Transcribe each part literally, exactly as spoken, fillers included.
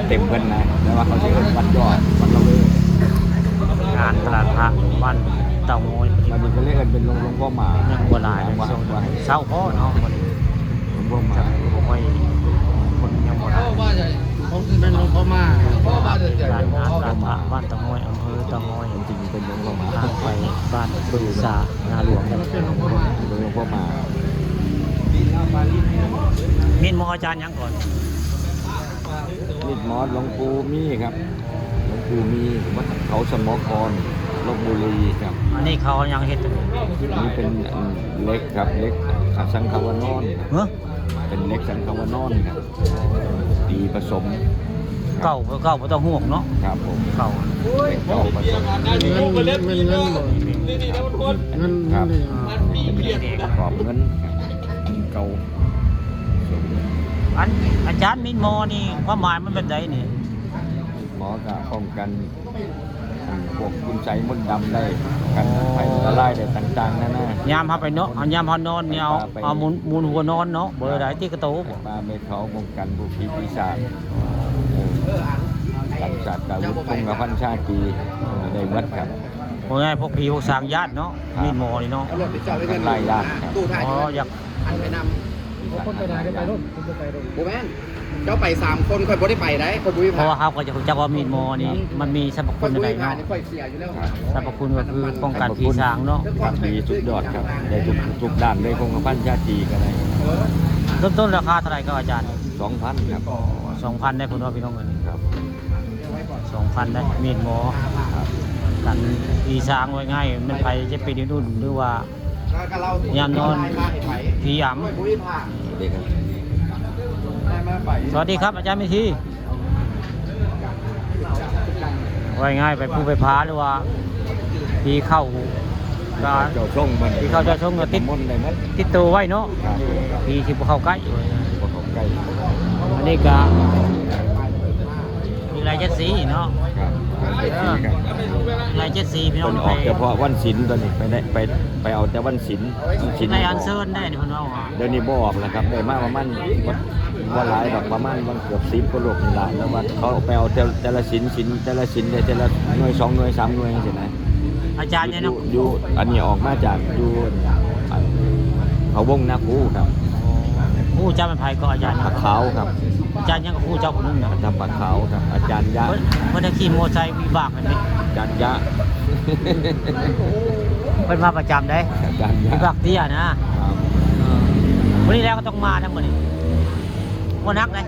เต็มเพิ่นนะ แต่ว่าเขาสิเอิ้นวัดยอด วัดละเวง งานตลาดพระบ้านเตางอย บัดนี้ก็เลยเอิ้นเป็นหลวง หลวงพ่อหมา ยังบ่หลายเลย วัด ช่วง วัด เช้าพอเนาะ หลวงพ่อหมา บ่ค่อย คนยังบ่หลาย ผมเป็นหลวงพ่อหมา งานตลาดพระบ้านเตางอย อำเภอเตางอย จริงๆเป็นหลวงพ่อหมา ทางไปบ้านปึงสา นาหลวง เป็นหลวงพ่อหมา หลวงพ่อหมา มีดหมออาจารย์หยังก่อน มีดหมอหลวงปู่มีครับ หลวงปู่มี วัดเขาสมอคร ลพบุรีครับ อันนี้เขายังเฮ็ดอยู่ นี่เป็น อืม เหล็กครับ เหล็กสังขวานอน เฮ้อ เป็นเหล็กสังขวานอนครับ ตีผสม เก่าก็เก่า บ่ต้องห่วงเนาะ ครับผม เก่า เหล็กเก่าผสม เงิน เงิน เงินบ่ เงิน ครับ เงินนี่ อ่า เป็นเหล็กประกอบเงินครับ เก่า อัน อาจารย์ มีดหมอนี่ ความหมายมันแบบใดนี่ หมอก็ป้องกัน อืม พวกคุณไสยมนต์ดำได้ กัน อ๋อ ภัยอันตรายได้ต่างๆ นานา ยามเฮาไปเนาะ เอายามเฮานอนเนี่ย เอา ไป เอาหมุน หมุนหัวนอนเนาะ บ่ได้ติดกระโต ไปป่าไปเขาป้องกันพวกผีปีศาจ เออ กันสัตว์อาวุธคงกระพันชาตรี ได้หมดครับ พวกง่ายพวกผีพวกสางญาติเนาะ ครับ มีดหมอนี่เนาะ เอารถไปจอดไว้กัน ทำลายญาติครับ ตู้ท่า อ๋อ อยาก อันไปนำ คนไปได้ก็ไปรถ คนไปได้รถ บ่แม่น เจ้าไปสามคน ข่อยบ่ได้ไปได้ ข่อยบ่มี เพราะว่า ผ้า เขาก็จะรู้จักว่ามีดหมอนี่ ครับ มันมีสรรพคุณอะไรเนาะ ข่อยบ่มีผ้านี่ ข่อยเสียอยู่แล้ว ครับ สรรพคุณก็คือป้องกันผีสางเนาะ ครับ ดีสุดยอดครับ ได้ทุก ทุกด้านเลย คงกระพันชาตรีก็ได้ เริ่มต้นราคาเท่าไหร่ครับอาจารย์ สองพันครับ สองพันได้ ผมว่าพี่น้องเอ้ย ครับ สองพันได้ มีดหมอ ครับ กันผีสางไว้ง่าย มันไปจะเป็นนุ่นหรือว่า ยามนอน ผีอำ สวัสดีครับ สวัสดีครับ อาจารย์เมธี ว่าง่ายไปผู้ไปพาหรือว่าผีเข้าก็ เจ้าช่องมัน ผีเข้าเจ้าช่องก็ติด มนต์ได้หมด ติดตัวไว้เนาะ ครับ ผีสิบ่เข้าใกล้ บ่เข้าใกล้ อันนี้ก็ มีลายเจ็ดสีเนาะ ครับ ลายเจ็ดสีครับ ลายเจ็ดสีพี่น้อง เพิ่นออกเฉพาะวันศีลตัวนี้ ไปได้ ไป ไปเอาแต่วันศีล ศีล ในอันเชิญได้นี่เพิ่นว่า เดี๋ยวนี้บ่ออกแล้วครับ ได้มาประมาณ บ่ บ่หลายดอก ประมาณวันเกือบสิบกว่าลูกนี่ล่ะ แล้วว่าเขาไปเอาแต่ แต่ละศีล ศีล แต่ละศีลได้แต่ละหน่วย สองหน่วย สามหน่วยจังซี่นะ อาจารย์เนี่ย อยู่ เนาะ อยู่ อันนี้ออกมาจากอยู่ อัน เขาวงนาคูครับ ผู้เจ้าเป็นไผก็อาจารย์ ปลาขาวครับ อาจารย์ยังกับผู้เจ้าคนหนึงนะ อาจารย์ปลาขาวครับ อาจารย์ยะ เพิ่น เพิ่นได้ขี่มอเตอร์ไซค์วิบากอันนี้ อาจารย์ยะ เพิ่นมาประจำได้ อาจารย์ยะ วิบากเตี้ยนะ ครับ เออ มื้อนี้แล้วก็ต้องมานะมื้อนี้ บ่หนักเลย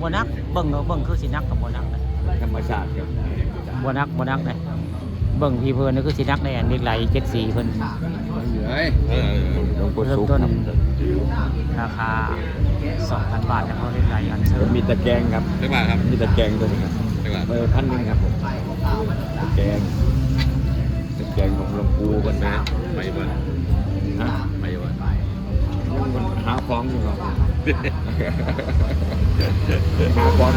บ่หนัก เบิ่ง เบิ่งคือสิหนักกับบ่หนักเลย ธรรมชาติครับ บ่หนัก บ่หนักเลย เบิ่งพี่เพิ่นนี่คือสิหนักในอันเหล็กไหลเจ็ดสีเพิ่น เฮ้ย เออ หลวงปู่ เริ่ม สุข ต้น ครับ ราคา สองพัน บาท แล้วก็เหล็กไหลอันเชิญ มีตะแกรงครับ จักบาทครับ มีตะแกรงตัวนี้ครับ จักบาท เออ พันหนึ่งครับผม ตะแกรง ตะแกรงของหลวงปู่เพิ่นนะ ไปบ่ ฮะ ไปบ่ หาของอยู่ครับ หาของ